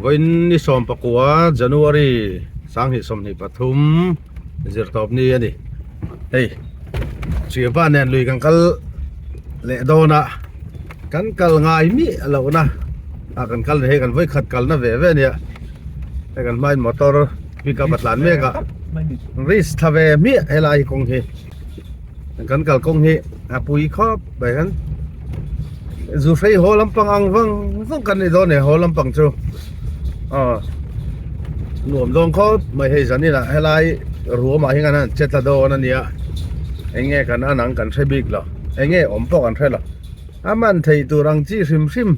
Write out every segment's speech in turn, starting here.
Vawiin ni 19 January 2023 zirtawp ni a ni. Hei Chiapa nen lui kan kal leh dawn a, kan kal ngai miah lohna ah kan kal ni hei kan vawikhat kalna ve ve a nia. Hei kan hmain motor pickup a tlan mek a, risk thla ve miah helai kawng hi. Kan kal kawng hi a pui khawp mai hian zu hrei haw lampang ang vang vang kan ni dawn e haw lampang chu aw nuam dawn khawp mai hei zan inah helai ruamah hian an che tla dawn a nia eng nge kan an ang kan hre bik lo eng nge awm pawh kan hre lo a man thei tur ang chi hrim hrim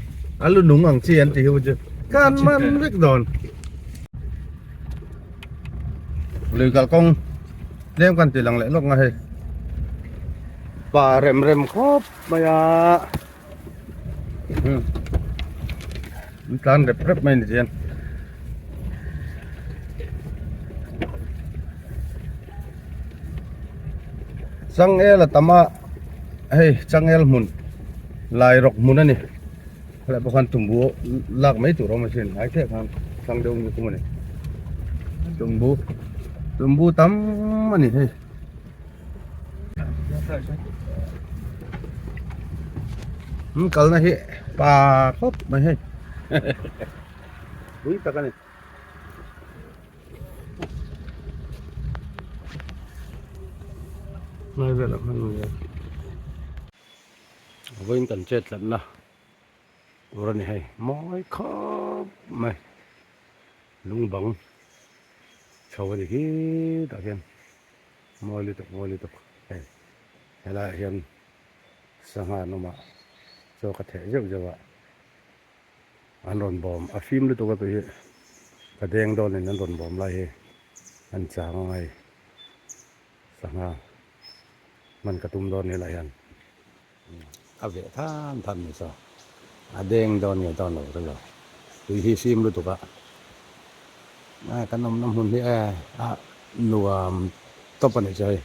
a lu nung ang chi an ti hi chu kan man vek dawn. Lui kalkawng tlem kan ti lang leh lawk nga hei pa rem rem khawp mai a an tlan rep rep mai ni chian changel a tam a hei changel hmun lai rawk hmun a ni. Helai pawh khan tumbu lak mai tur a awm asin hnai chiah khan thlang deuh ni kum a ni tumbu tumbu tam a ni hei an kalna hi pa khawp mai hei pui tak a ni. Lai velah khan Vawiin kan chet tlatna tur a ni hei mawi khawp mai lung bang chho a ni khi tah hian mawi lutuk mawi lutuk hei helaiah hian sangha an awm a chaw ka theh zeuh zeuh a an rawn bawm a fim lutuk a tui hi ka deng dawnin an rawn bawm lai hi an chang ang hei. Sangha hman ka tum dawn helai hian a veh than than mai saw a deng dawn nge dawn lo hrelo tui hi fim lutuk a kan awmna hmun hi e a nuam tawp a nih chu hei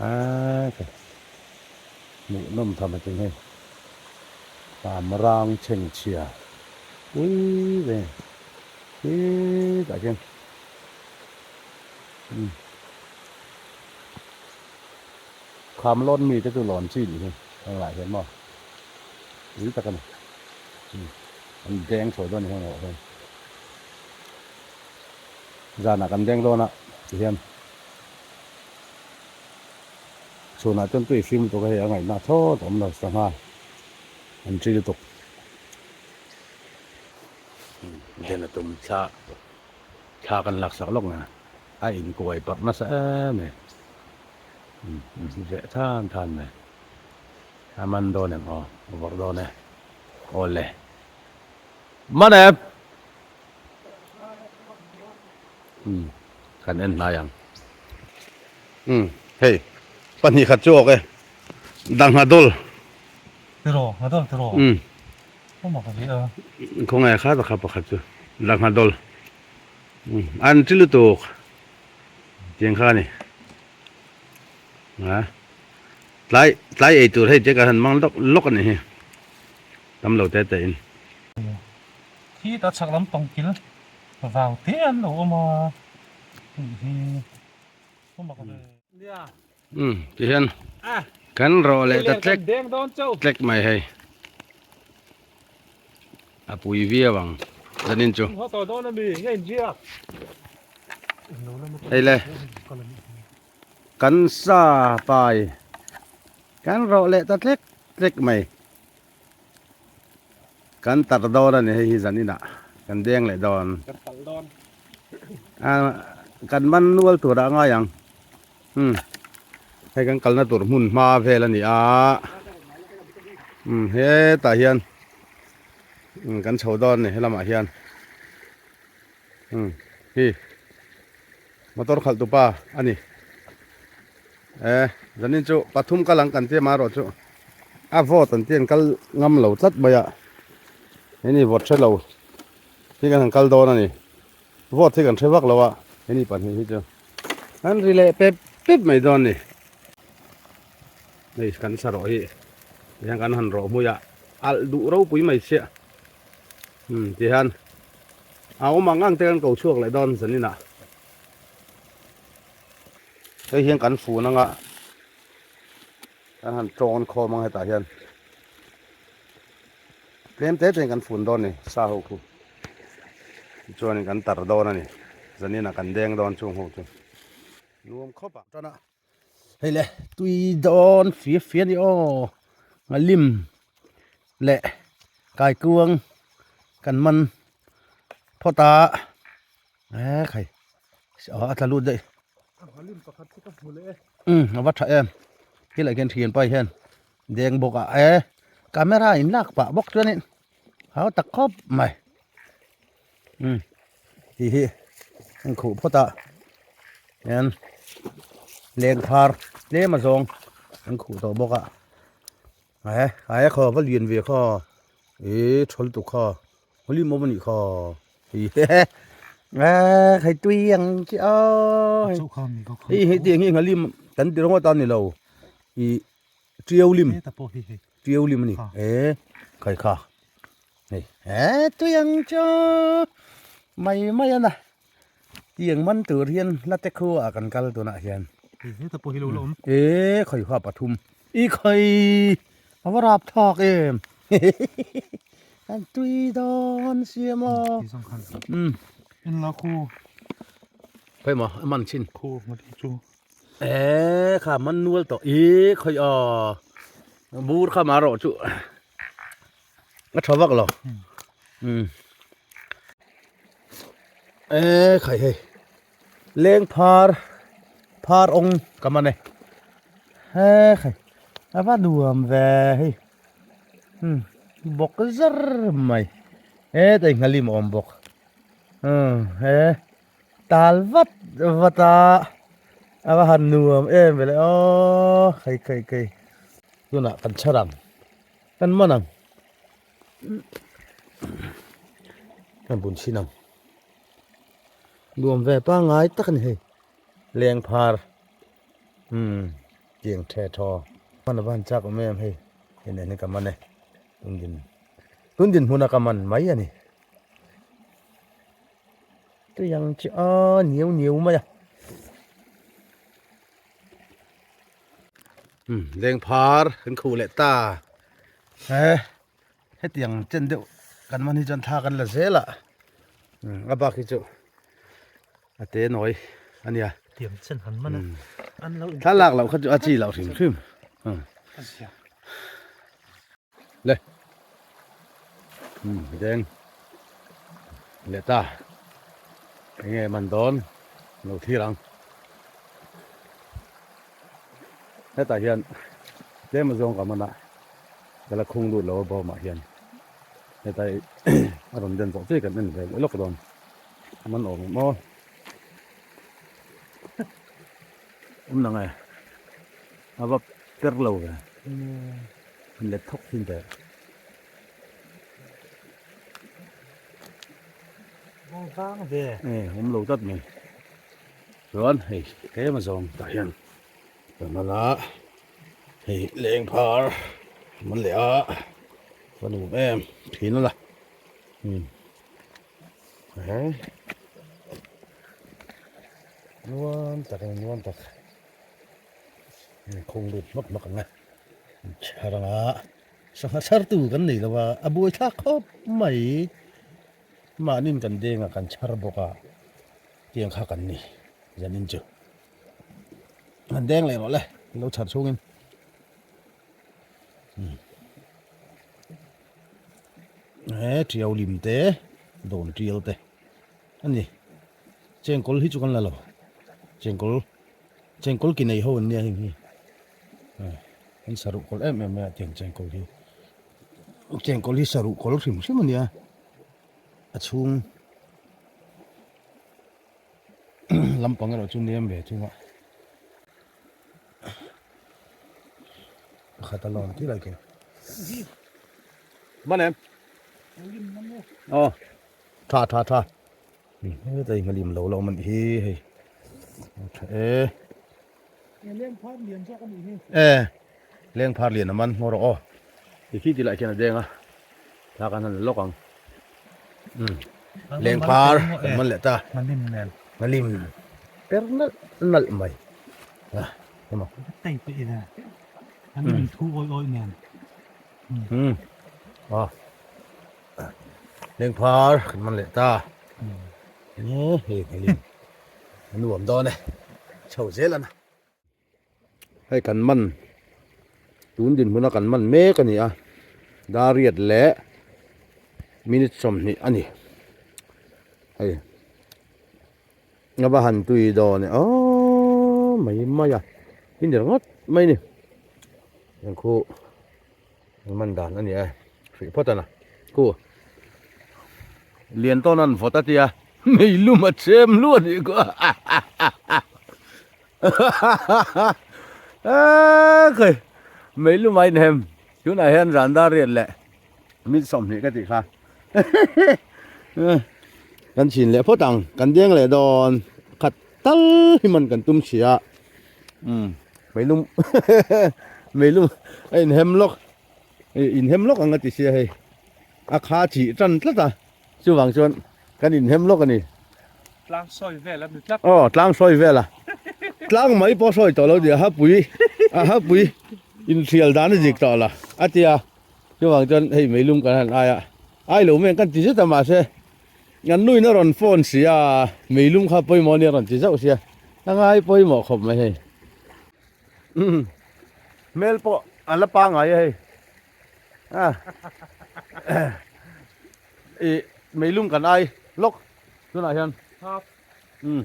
a hmuh nawm tham a ting hei pam rang chhengchhia pui ve khitah khian. Kham lawn mi te chu lawn chi nih hi heng lah hian maw ui tak a ni an deng chho dawn a ni heng erawh hian zanah kan deng dawn a ti hian chhunah chuan tui fim lutuk a hei a ngaihna thlawt a awm lo sangha an ṭi lutuk den a tum thla. Thla kan lak sak lawk nge a inkuai parh nasa em e veh than than mai a man dawn em aw a vawrh dawn e aw le man em um kan en hnai ang um hei pahnih khat chu awk e dangha dawl tiraw ngha dawl tiraw um Khawngaih kha pakhat pakhat chu langha dawl an ti lutuk tiang kha a ni a tlai tlai ei tur hei te kan han mang lawk lawk a ni hi tam lo te te in. Khi ta chhak lampang kil vau te an lo awm a tih hi awm a ka ve. Umm ti hian kan rawh leh ta tlek tlek mai hei a pui viau ang zanin chu hei le kan sa pai kan rawh leh ta tlek tlek mai kan tar dawn a ni hei hi zaninah kan deng leh dawn kan man nual turah a ngai ang. Umm hei kan kalna tur hmun hma vel a ni a umm hetah hian umm kan chho dawn a ni helamah hian umm hi motor khalh tupa a ni e zanin chu pathum kal ang kan tia marawh chu a vawt an tia an kal ngam lo tlat mai a heni vawt hre lo hi kan han kal dawn a ni vawt hi kan hre vak lo a heni pahnih hi chu. An ri leh pep pep mai dawn ni. Hei kan sa rawh hi tihian kan han rawh hmui a alh duh ropui mai chiah. Umm tihian a awm ang ang te kan ko chhuak leh dawn zanin ah. Hei hian kan fun anga kan han tawn khawm ang hetah hian tlem te te in kan fun dawn a ni sa ho khu tichuanin kan tar dawn a ni zanin ah kan deng dawn chung ho chu nuam khawp ah tan a. Hei le tui dawn fia fia a ni aw ngalim leh kaikuang kan man phawt a e khai a tla lut daih umm a va tha em khi lah khian thian pa hian deng bawk a e camera in lak pah bawk chuanin hau tak khawp mai umm tih hi an khuh phawt a hian leng phar tlem a zawng an khuh tawh bawk a he he khaw va lian ve kha ih thawl tuk kha hlim awm a nih kha eh hei tui ang chi aw hei hei tiang hi nghalim kan ti ringawt a ni lo ih tiau lim tiau lim a ni eh khai kha. Hei he tui ang chu mai mai a na tiang man tur hian la te khu ah kan kal tunah hian hei heta pawh hi lo la awm e khawi hua pathum i khawi a va rap thak em an tui dawn sia maw um en la khu khawi maw a man chin khu ngawt hi chu e kha man nual tawh i khawi aw bur kha ma rawh chu a tha vak lo um e khai hei leng phar phar awng ka man e he khai a va nuam ve hei um bawk zar mai he tei nghalim a awm bawk um he tal vat vat a a va han nuam em ve le aw khai khai khai tunah kan chhar ang. Kan man ang. Kan bun chhin ang. Nuam ve pangai tak a ni hei. Leng phar. Umm tiang the thaw. Man a van chak awm em hei. Hei nen hi ka man e. Tun din tun din hmun a ka man mai a ni. Tiang chi a niau niau mai a. Umm leng phar kan khuh leh ta he hetiang chen deuh kan man hi chuan thla kan la zel a umm a bak hi chu a te nawi a nia tiang chen han man a an lo thla lak loh kha chu a chi loh hrim hrim umm le umm deng leh ta enge man dawn lo thlir ang hetah hian tlem azawng ka man a ka la khung lut lo a bawm ah hian hetai a rawn den zawh chiah kan en ve leh lawk dawn a man awm em aw awm nang e a va per lo ve. Let thawk thin teh. Vang vang ve. E awm lo tlat mai. Chuan hei tlem a zawng tah hian ka man a hei leng phar man leh a va nuam em thin a la um he nuam tak a ni nuam tak. Khung lut hmak hmak ang a chhar anga sangha chhar tu kan nei lo a a buai thlak khawp mai mahnin kan deng a kan chhar bawk a tiang kha kan ni zanin chu han deng leh rawh le lo chhar chhungin he tiau lim te dawn tial te a ni chengkawl hi chu kan la lo chengkawl. Chengkawl ki nei ho an nia heng hi an saruh kawl em em mai a tiang chengkawl hi chengkawl hi saruh kawl hrim hrim a nia a chhung lampang erawh chu nem ve thung a pakhat a lawn tir ai kher man em aw tha tha tha. Heta hi hmalim lo la awm a nih hi hei tha e leng phar lian zawk a nih hi e leng phar lian a man hmawr rawh aw ti khi ti lah khian a deng a thla kan han la lawk ang. Lengphar kan man leh ta. Nghalim nen. Nghalim per nalh nalh mai. A emaw. Tei peh ila. Nghalim in thu awi awi nen. Um. A. Lengphar kan man leh ta. Enge hei nghalim. A nuam dawn e. Chho zel a na. Hei kan man tun dinhmuna kan man mek a ni a dariat leh minute 20 a ni hei a va han tui dawn e aww mai mai a i ni ringawt mai ni eng khu man dan a ni e hrih phawt a na khu lian tawn an vawt a tia meilum a chem luat nih kha Khai meilum a inhem tunah hian randa riat leh min 20 ka tih kha kan chhin leh phawt ang kan deng leh dawn khat tal hi man kan tum si a um meilum meilum a inhem lawk inhem lawk ang a ti sia hei a kha chih tan tlat a. Chuvang chuan kan inhem lawk a ni. Tlang sawi vel a ni tlat. Aw, tlang sawi vel a. Tlang mai pawh sawi tawh lo nia, hapui, a hapui inhrial dan a zik tawh la a ti a. Chuvang chuan hei meilum kan han ai a, ai lo mai ang kan ti zet a mahse an nuin a rawn phone si a, meilum kha pawimawh a nia a rawn ti zauh sia, a ngai pawimawh khawp mai hei. Hmel pawh a la pangai a hei. A i meilum kan ai lawk tunah hian um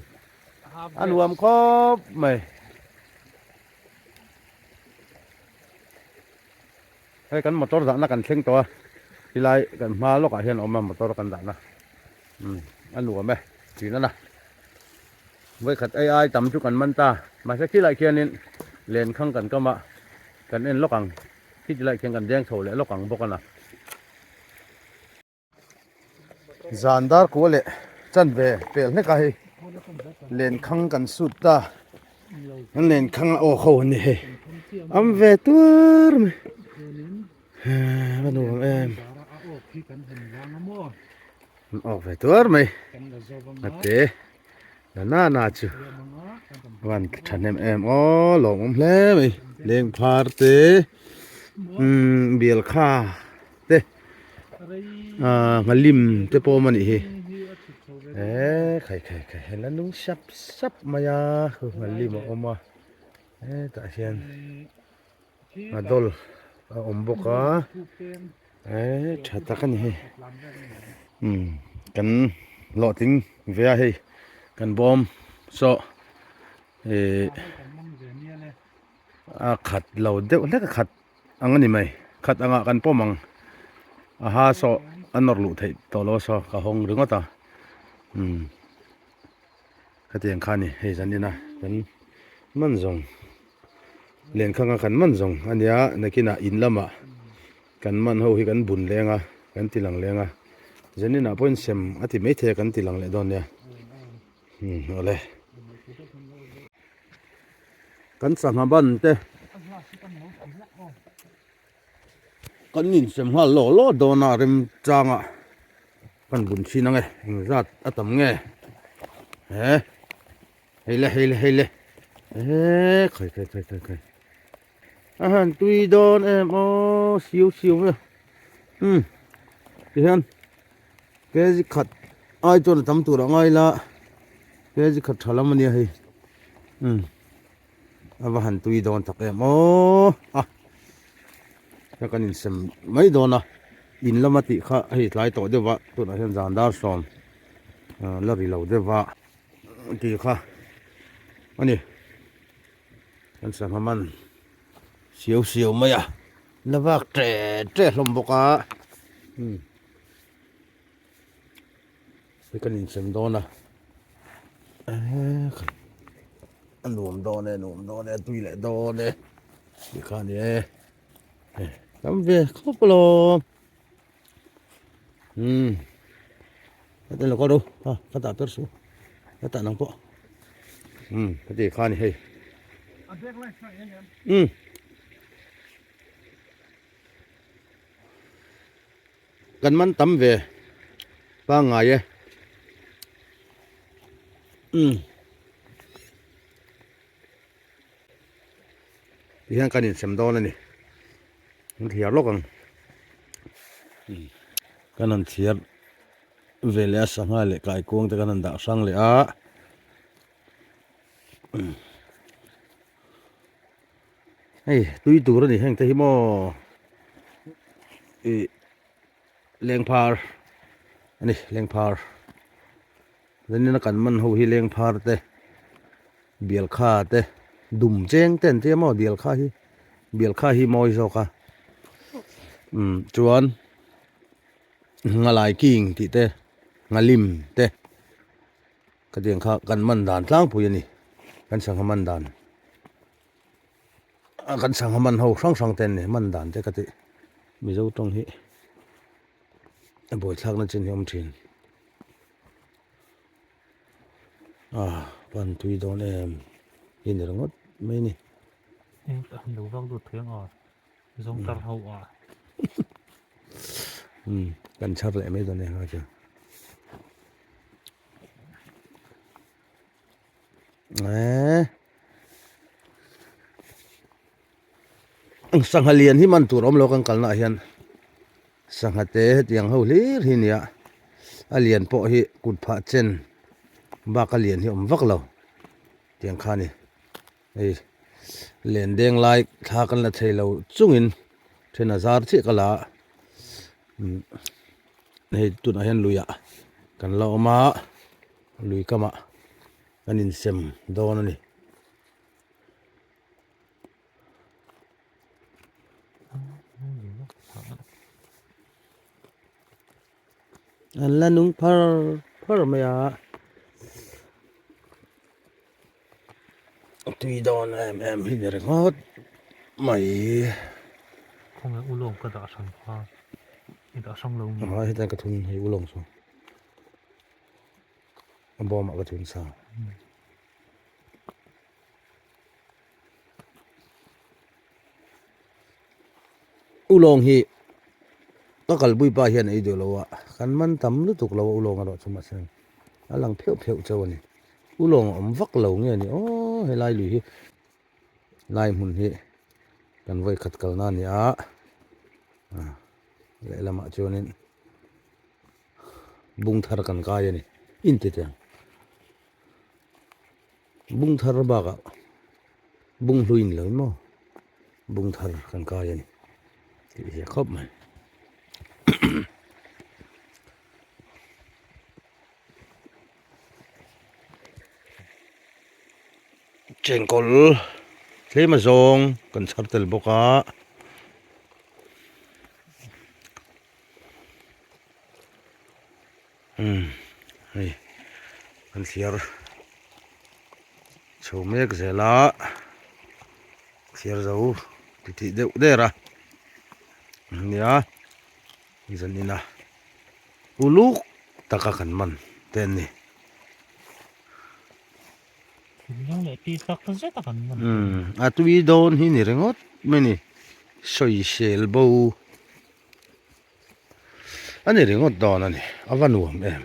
a nuam khawp mai hei kan motor dahna kan thleng tawh a tilai kan hma lawkah hian a awm a motor kan dahna um a nuam e thin a na vawikhat ai ai tam chu kan man ta mahse khilai khianin lenkhang kan kam a kan en lawk ang. Khiti lai khian kan deng chho leh lawk ang bawk a na. Zan dar kua leh chan ve pel hlek a hei lenkhang kan sut ta kan lenkhang a aw ho a ni hei am ve tuar mai a nuam em an awk ve tuar mai a te. Na na na chu van thahnem em aw lawmawm hle mai lengphar te umm bial kha te ah nghalim te pawh awm a nih hi eee khai khai khai hei la nung sap sap mai a nghalim a awm a hetah hian ngadawl a awm bawk a eee tha tak a ni hei umm kan hlawhtling ve a hei kan bawm saw ihh a khat lo deuh hlek a khat ang a ni mai khat angah kan pawm ang a ha saw a nawr luh theih tawh lo saw ka hawng ringawt a umm khatiang kha a ni hei zanin a kan man zawng. Lenkhanga kan man zawng a nia nakinah in lamah kan man ho hi kan bun leng a kan ti lang leng a Zaninah pawhin sem a ti maithei a kan ti lang leh dawn nia umm awle kan sangha ban te kan insem nghal law law dawn a remchanga kan bun thin ang e engzat a tam nge he. Hei le hei le hei le eee khai khai khai khai khai a han tui dawn em aw siu siu mai a umm tihian kg khat ai chuan a tam tur a ngai la kg khat tha lam a nia hei umm a va han tui dawn tak em aw a ka kan insem mai dawn a in lama tih kha hei tlai tawh deuh va tunah hian zan dar sawm la ri lo deuh va. Tih kha a ni kan sangha man siau siau mai a la vak tre tre hlawm bawk a umm hei kan insem dawn a a nuam dawn e nuam dawn e tui leh dawn e tih kha a ni e tam ve khawp alawm. Umm heti lo kawr u ha ka tah per suh ka tah nang pawh umm heti kha a ni hei umm kan man tam ve. Pangngai e. Umm. Ti hian kan insem dawn a ni. Kan thliar lawk ang. Kan han thliar ve leh a sangha leh kaikuang te kan han dah hrang leh a. Hei tui tur a ni heng te hi maw ih lengphar a ni lengphar zanin a kan man ho hi lengphar te bialkha te dum cheng te an tia maw bialkha hi bialkha hi mawi zawk a umm chuan ngalai king tih te nghalim te. Khatiang kha kan man dan tlangpui a ni, kan sangha man dan a kan sangha man ho hrang hrang te an ni man dan te ka tih Mizo tawng hi a buaithlak na chin hi a awm thin a pan tui dawn em hi ni ringawt mai ni. Eng tak hi lo vak lut thei ang a zawng tar ho a. Umm kan chhar leh mai dawn e nga chu. Sangha lian hi man tur awm lo kan kalna ah hian sangha te hetiang ho hlir hi nia a lian pawh hi kut phah chen bak a lian hi awm vak lo tiang kha a ni hei len deng lai thla kan la thei lo chungin then a zar chiah ka la a. Hei tunah hian luiah kan la awm a lui kamah kan insem dawn a ni. An la nung phar phar mai a tui dawn em em hi ni ringawt mai. Khawnge ulawng ka dah hran kha i dah hrang lo nge? A hetlai ka thun hei ulawng chu a bawmah ka thun sa. Ulawng hi ka kalpui pa hian ei duh lo a, kan man tam lutuk lo a ulawng erawh chu mahse a lang pheuh pheuh chauh a ni. Ulawng a awm vak lo nge ni aw helai lui hi lai hmun hi kan vawi khat kalna a ni a, lehlamah chuanin bung thar kan kai a ni intitiang. Bung thar bakah bung hlui ni lo in maw bung thar kan kai a ni tih hi a khawp mai. Chengkawl tlem azawng kan chhar tel bawk a. Umm hei kan thliar chho mek zel a thliar zo ti tih deuh der a nia zanin a uluk taka kan man te an ni. Umm a tui dawn hi ni ringawt mai ni sawisel bo. A ni ringawt dawn a ni, a va nuam em.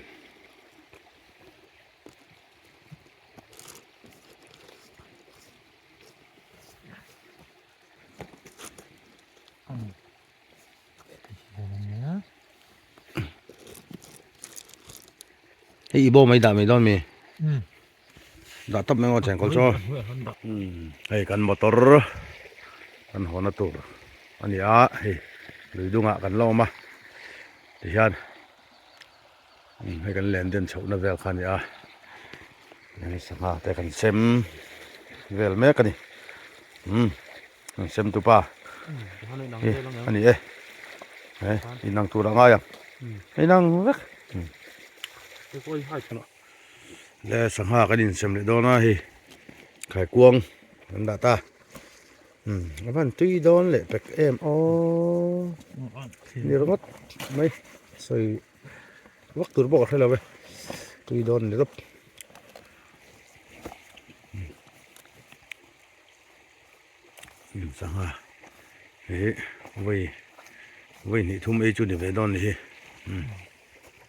Hei i bawm mai dah mai dawn mi? Dah tawp mai maw chengkawl chu. Hei kan motor kan haw na tur a ni a hei lui dungah kan la awm a tihian hei kan len den chhoh na vel kha a ni a sangha te kan sem vel mek a ni umm kan sem tu pa hi a ni e inang tur a ngai ang inang vek. Le sangha kan insem leh dawn a hei khaikuang kan dah ta umm a van tui dawn leh pek em aw ni ringawt mai sawi vak tur pawh ka hre lo e tui dawn ni rawp umm sangha hi vawi vawi hnih thum ei chu ni ve dawn ni hi umm.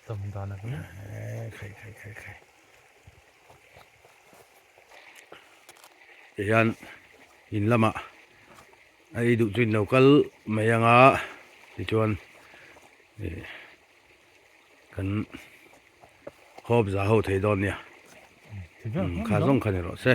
Tam dan a hi. Khai khai khai khai. Tihian in lamah a ei duh chu in lo kal mai anga tichuan ih kan hawp za ho thei dawn nia. Kha zawng kha ni rawh se.